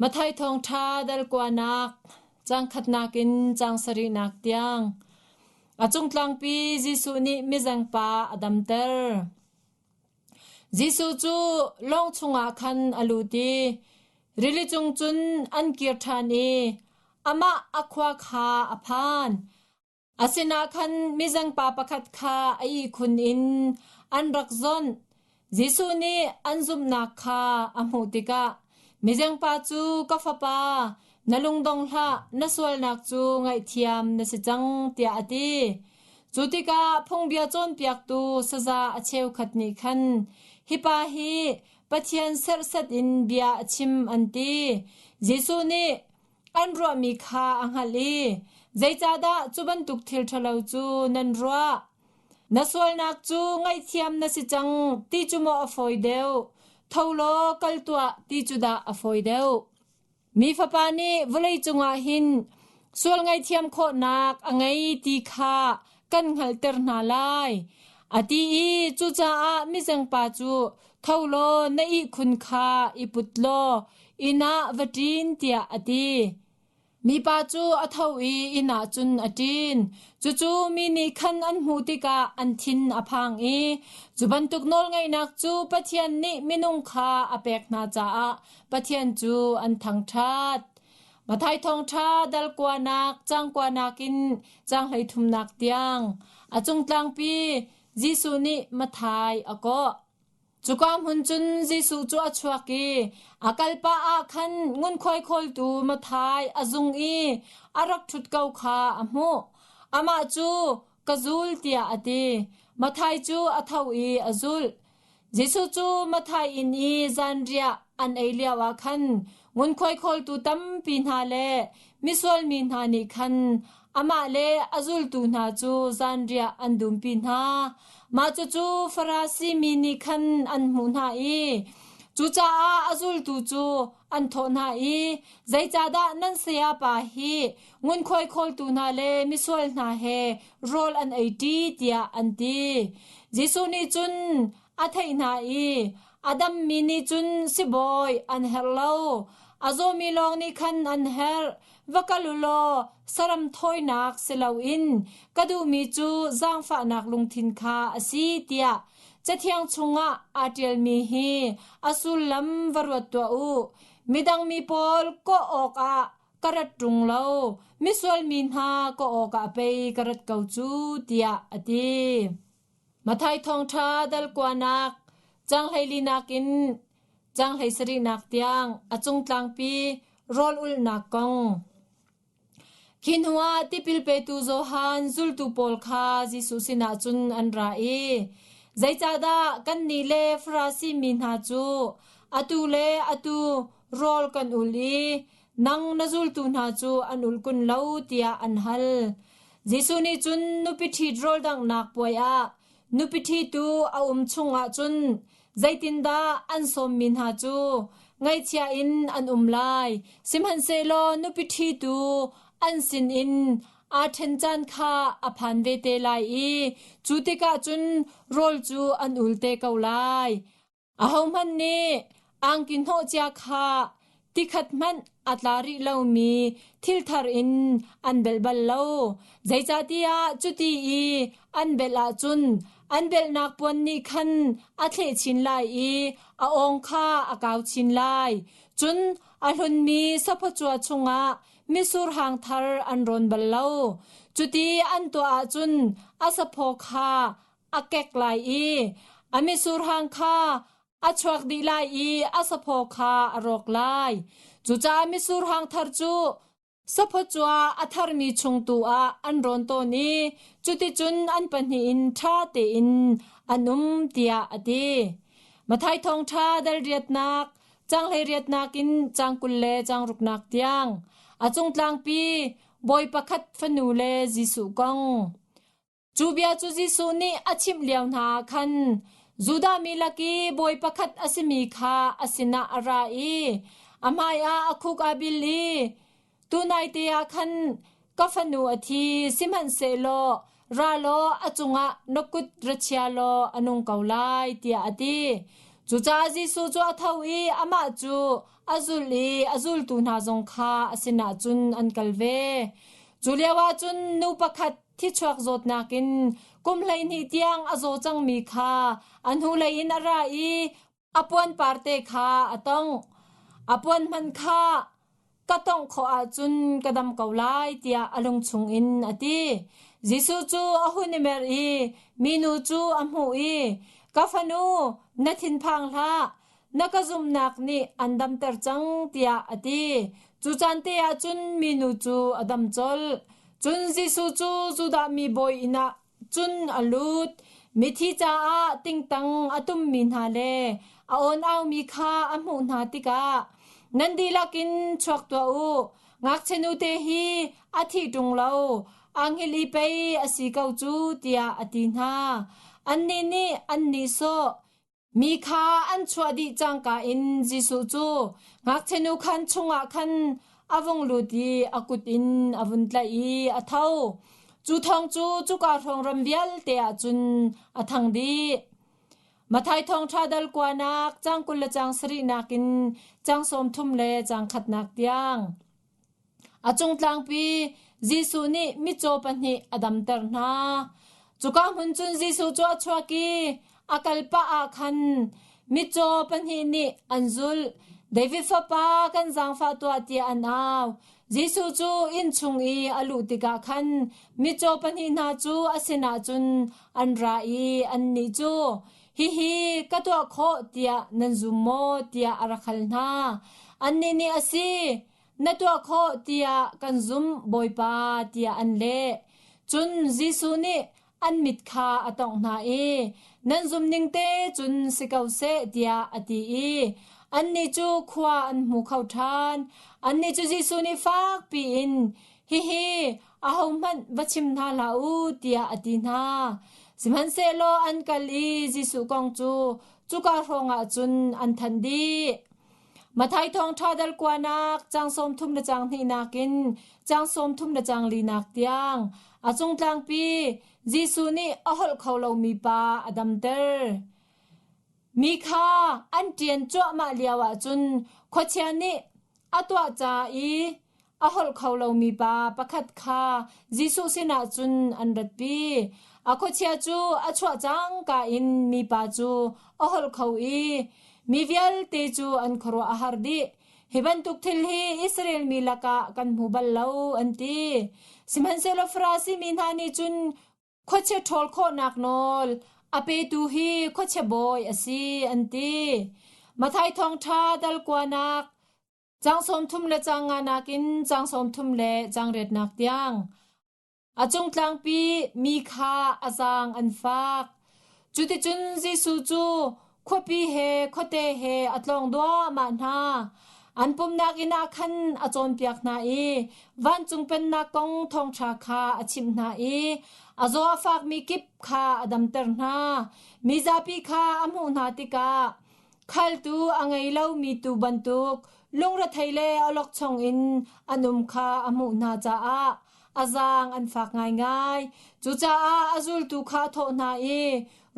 Matthai thawngṭha dal kuanak, caang khatnak in caang sarihnak tiang. A cungtlangpi Jesuh nih mizengpa a damter. Jesuh cu lawng chungah khan a lut i rili cung cun an kir ṭhan i amah a khua kha a phan. A sinah khan mizengpa pakhat kha a ihkhun in an rak zawnh. Jesuh nih an zumhnak kha a hmuh tikah mizengpa cu ka fapa, na lungdong hlah, na sualnak cu ngaihthiam na si cang tiah a ti. Cu tikah phungbia cawnpiaktu saza a cheukhat nih khan hi pa hi Pathian serhsat in bia a chim an ti. Jesuh nih An ruahmi kha a hngalh i zeicahdah cu bantuk thil ṭhalo cu nan ruah? Na sualnak cu ngaihthiam na si cang ti cu maw a fawi deuh? Tho law kal tuah ti cu dah a fawi deuh? Mi Fapa nih vawleicung ah hin sual ngaihthiam khawhnak a ngei ti kha kan hngalhter hna lai. A ti i cucaah mizengpa cu tho law na ihkhun kha i put law inn ah va ṭin tiah a ti. Mipa cu a tho i inn ah cun a ṭin. Cucu mi nih khan an hmuh tikah an thin a phang i cu bantuk nawlngeihnak cu Pathian nih minung kha a pek hna caah Pathian cu an thangṭhat. Matthai thawngṭha dal kuanak, caang kuanak in caang 13nak tiang a cungtlangpi Jesuh nih Matthai a kawh. Cuka hmun cun Jesuh cu a chuak i a kalpah ah khan ngunkhuai khawltu Matthai a zung i a rak ṭhut ko kha a hmuh. Amah cu ka zul tiah a ti. Matthai cu a tho i a zulh. Jesuh cu Matthai inn i zanriah an ei lioah khan ngunkhuai khawltu tampi hna le misual mi hna nih khan amah le a zultu hna cu zanriah an dumpi hna. Mah cucu Farasi mi nih khan an hmuh hna i cucaah a zultu cu an thawh hna i, Zeicahdah nan sayapa hi ngunkhuai khawltu hna le misual hna he rawl an ei ṭi tiah an ti. Jesuh nih cun a theih hna i a dammi nih cun sibawi an herh lo, a zawmi lawng nih khan an herh. Va kal u law saram thawinak si loin ka duhmi cu zaangfahnak lungthin kha a si tiah Cathiang chungah aa ṭialmi hi a sullam va ruat tuah u. Midang mi pawl kawh awkah ka rat ṭung lo, misual mi hna kawh awkah pei ka rat ko cu, tiah a ti. Matthai thawngṭha dal kuanak, caang hleilinak in caang 17nak tiang a cungtlangpi rawl ulhnak kong. Khi hnuah tipil petu Johan zultu pawl kha Jesuh sinah cun an ra i, Zeicahdah kannih le Farasi mi hna cu atu le atu rawl kan ul i nang na zultu hna cu an ul kun lo tiah an hal. Jesuh nih cun nupi ṭhit rawl danghnak puai ah nupi ṭhitu a um chungah cun zeitindah an sawmmi hna cu ngaihchia in an um lai. Sihmanhsehlaw nupi ṭhitu an sinin aa ṭhen caan kha a phan ve te lai i cu tikah cun rawl cu an ul te ko lai. Ahohmanh nih angki hnawh cia kha tikhat hmanh a tla rih lomi thil thar in an belh bal lo. Zeicahtiah cuti i an belh ahcun an belhnak puan nih khan a thleh chin lai i a awng kha a kau chin lai. Cun a hlunmi saphawcua chungah mitsur hang thar an rawn bal lo. Cuti an tuah ahcun a saphaw kha a kek lai i a mitsur hang kha a chuak dih lai i a saphaw kha a rawk lai. Cucaah mitsur hang thar cu saphaw cua a tharmi chung tu ah an rawn tawn i cuticun an pahnih in ṭha tein an um tiah a ti. Matthai thawngṭha dal riatnak, caang 18nak in caang 20 le caang ruknak tiang a cungtlangpi bawi pakhat fanu le Jesuh kong. Cu bia cu Jesuh nih a chimh lio hna ah khan Judah mi lak i bawi pakhat a simi kha a sinah a ra i a hmaiah a khuk aa bil i, Tunaite ah khan ka fanu a thi, sihmanhsehlaw ra law a cungah na kut ra chia law a nung ko lai, tiah a ti. Cucaah Jesuh cu a tho i amah cu a zulh i a zultu hna zong kha a sinah cun an kal ve. Cu lioah cun nu pakhat thichuak zawtnak in kum 12 tiang a zaw cangmi kha a hnulei in a ra i a puan parte kha a tongh. A puan hmanh kha ka tongh khawh ahcun ka dam ko lai tiah a lung chungin a ti. Jesuh cu a hun i mer i minu cu a hmuh i, Ka fanu, na thinphang hlah, na ka zumhnak nih an damter cang tiah a ti. Cu caan te ah cun minu cu a dam colh. Cun Jesuh cu Judah mi bawi inn ah cun a lut. Mithi caah tingtang a tummi hna le a awn aumi kha a hmuh hna tikah nan dihlak in chuak tuah u. Ngakchia nute hi a thih ṭung lo, aa hngilh i pei a si ko cu tiah a ti hna. Annih nih an nihsawh. Mi kha an chuah dih cangka in Jesuh cu ngakchianu khaan chungah khan a vung lut i a kut in a vun tlaih i a tho. Cu thawng cu cuka hrawng ram vialte ah cun a thang dih. Matthai thawngṭha dal kuanak caang 20 le caang sarihnak in caang 30 le caang khatnak tiang. A cung tlangpi Jesuh nih mitcaw pahnih a damter hna. Cuka hmun cun Jesuh cu a chuak i a kal pah ah khan mitcaw pahnih nih an zulh. David fapa kan zaangfah tuah tiah an au. Jesuh cu inn chung i a luh tikah khan mitcaw pahnih hna cu a sinah cun an ra i annih cu, Hihi ka tuah khawh tiah nan zum maw? tiah a rak hal hna. Annih nih a si, na tuah khawh tiah kan zumh, Bawipa, tiah an leh. Cun Jesuh nih an mit kha a tawngh hna i, Nan zumhning te cun si ko seh, tiah a ti i annih cu khua an hmu kho ṭhan. Annih cu Jesuh nih fak piin, Hihi ahohmanh va chim hna hlah u, tiah a ti hna. Sihmanhsehlaw an kal i Jesuh kong cu cuka hrawngah cun an thanh dih. Matthai thawngṭha dal kuanak caang 30 le caang hnihnak in caang 30 le caang linak tiang a cung tlangpi Jesuh nih a holh kho lomi pa a damter. Mi kha an ṭian cuahmah lioah cun khuachia nih a tuah ca i A holh kho lomi pa pakhat kha Jesuh sinah cun an ratpi. A khuachia cu a chuah cangka in mipa cu a holh kho i mi vialte cu an khuaruah a har dih. Hi bantuk thil hi Israel mi lakah kan hmu bal lo, an ti. Sihmanhsehlaw Farasi mi hna nih cun khuachia ṭhawl khawhnak nawl a petu hi khuachia bawi a si, an ti. Matthai Thawngṭha dal kuanak Caang 30 le caang nganak in caang 30 le caang riatnak tiang. A cung tlangpi mi kha a zaang an fak. Cuticun Jesuh cu khuapi he khuate he a tlawng duahmah hna. An pumnak inn ah khan a cawnpiak hna i vancung pennak kong thawngṭha kha a chimh hna i a zaw a fakmi kip kha a damter hna. Mizapi kha a hmuh hna tikah Khaltu a ngei lomi tuu bantuk lungrethei le awlokchong in an um kha a hmuh hna caah a zaang an fak ngaingai. Cucaah a zultu kha a thawh hna i,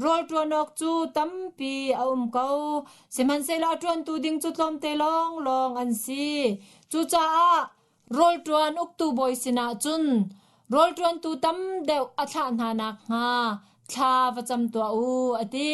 Rawl ṭuan awk cu tampi a um ko, sihmanhsehlaw a ṭuantu ding cu tlawmte lawnglawng an si. Cucaah rawl ṭuan uktu bawi sinah cun rawl ṭuantu tam deuh a thlah hna nakhnga thla va cam tuah u, a ti.